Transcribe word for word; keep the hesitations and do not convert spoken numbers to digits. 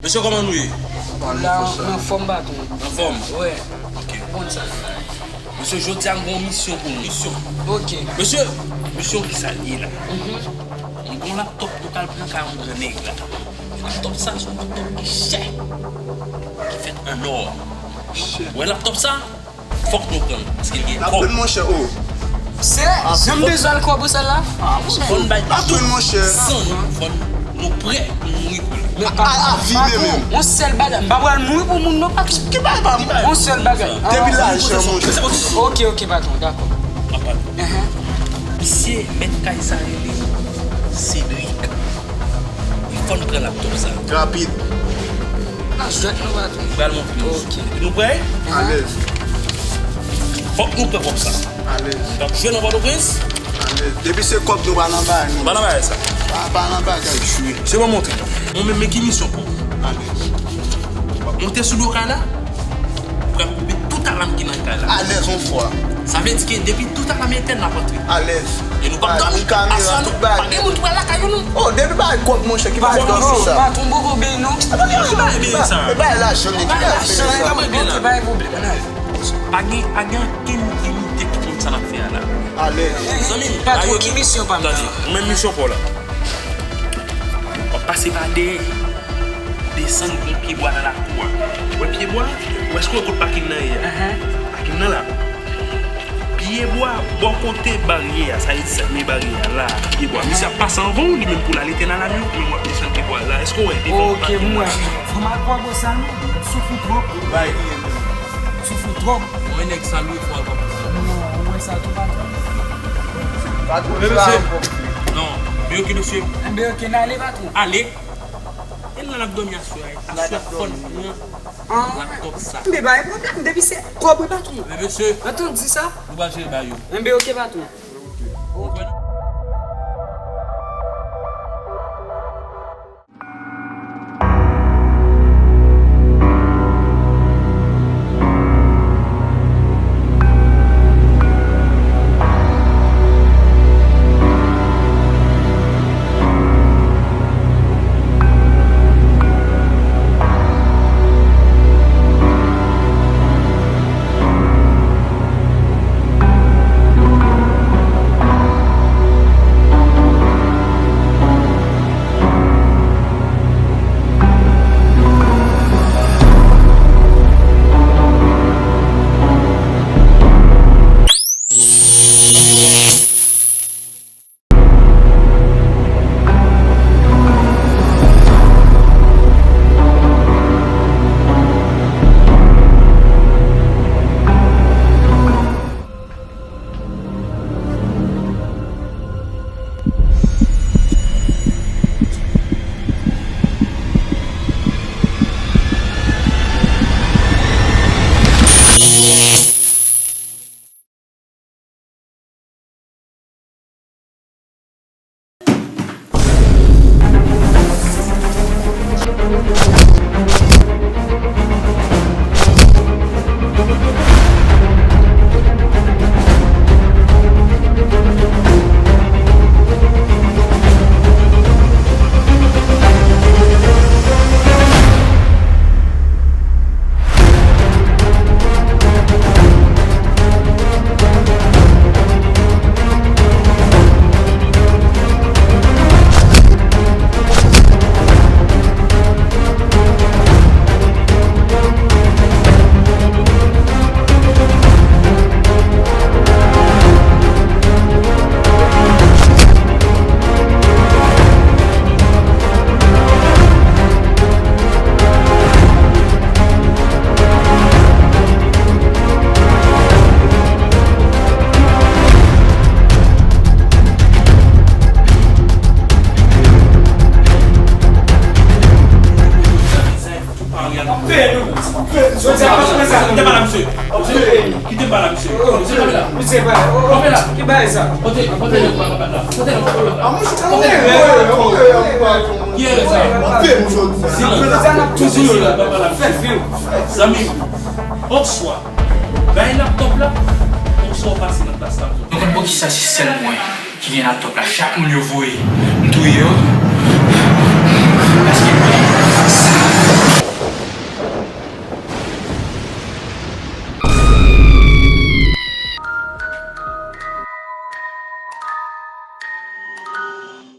Mesye, kòman nou ye? La, anfòm, patwon. Anfòm? Wi. Ok. Konn sa. Mesye, jodi a m gen yon misyon pou nou. Misyon. Ok. Mesye, misyon ki sa l ye la? Mhm. M gen yon laptòp nou pral pran kay yon gran nèg la. Laptòp sa, se yon laptòp ki chè. Ki fèt an lò. Chè. Wè laptòp sa? Fòk nou pran l, paske l gen kòb. N ap pran l, monchè, o. Se, jan m bezwen l kòb ou sèl la? Fò n bay tout san nou, fò n, nou prè pou n mouri pou li. A, a, a vi menm. Yon sèl bagay, m pa pral mouri pou moun non, patwon. Ki bagay pa mouri? Yon sèl bagay. Depi lajan, monchè. Ok, ok, patwon, dakò. Misye, mèt kay sa rele Cédric. E fò n pran laptòp sa. Rapid. N ap jwèt nou, patwon. M pral montre nou. Ok. Nou prè? Alèz. Fòk nou pran kòb sa. Alèz. N ap jwe nan Pòtoprens? Alèz. Depi se kòb nou pa nan bagay, non. Pa nan bagay sa. Pa, pa nan bagay, jwe. Se bon, montre. Mwen menm, men ki misyon pou ou? Alèz. W ap monte sou do kay la? Pral koupe tout alam ki nan kay la. Alèz yon fwa. Sa vle di ke depi tout alam etèn, n ap antre. Alèz. E nou p ap dòmi. Aswè nou, pa gen moun ki pral lakay nou, non. O, depi bay kòb, monchè, ki bay dòmi sa? Patwon poko beni non. Ki bay beni sa? E bay lajan, ki bay beni sa? Ok, pa gen pwoblèm, n ale. Pa gen, pa gen ankenn enite ki konn sa n ap fè a la. Alèz. Zanmi m, patwon, ki misyon pa m nan? Tande, ou menm misyon pa w la. W ap pase pa dèyè. Desann gon pyebwa nan lakou a. Ou wè pyebwa? Ou wè, èske w wè kot pakin nan ye a? Pakin nan la. Pyebwa bò kote baryè a, sa vle di sa, men baryè a la, pyebwa. Misye ap pase anvan w, li menm pou l ale tèn alam yo, ou menm w ap desann pyebwa la. Èske w wè devan pakin nan? Ok, m wè. Fò m al pran gwo sa non, m soufri twòp. Bay li. M soufri twòp. Mwen nèg sa lwe fò al pran gwo sa. Non, ou wè sa tou patwon. Patwon, sa ankò. Non, men ok, mesye. Enben ok, n ale patwon. Ale. E la n ap dòmi aswè a. Aswè a fò n pran laptòp sa. Enben pa gen pwoblèm, depi se kòb wi patwon. Men mesye, antann di sa. Nou pral jere bagay yo. Enben ok patwon. Ok. Kite m pale a misye. Kite m pale a misye. Misye pa la. Misye pa la. Ki bagay sa? Kote, kote nèg la, kote nèg la? Ki erè sa? Silans. Silans. Zanmi m, bonswa. Bay laptop la. Bonswa, w pase nan klas la. Nou konn poukisa se sèl mwen ki gen laptop la, chak moun yo voye, m touye yo.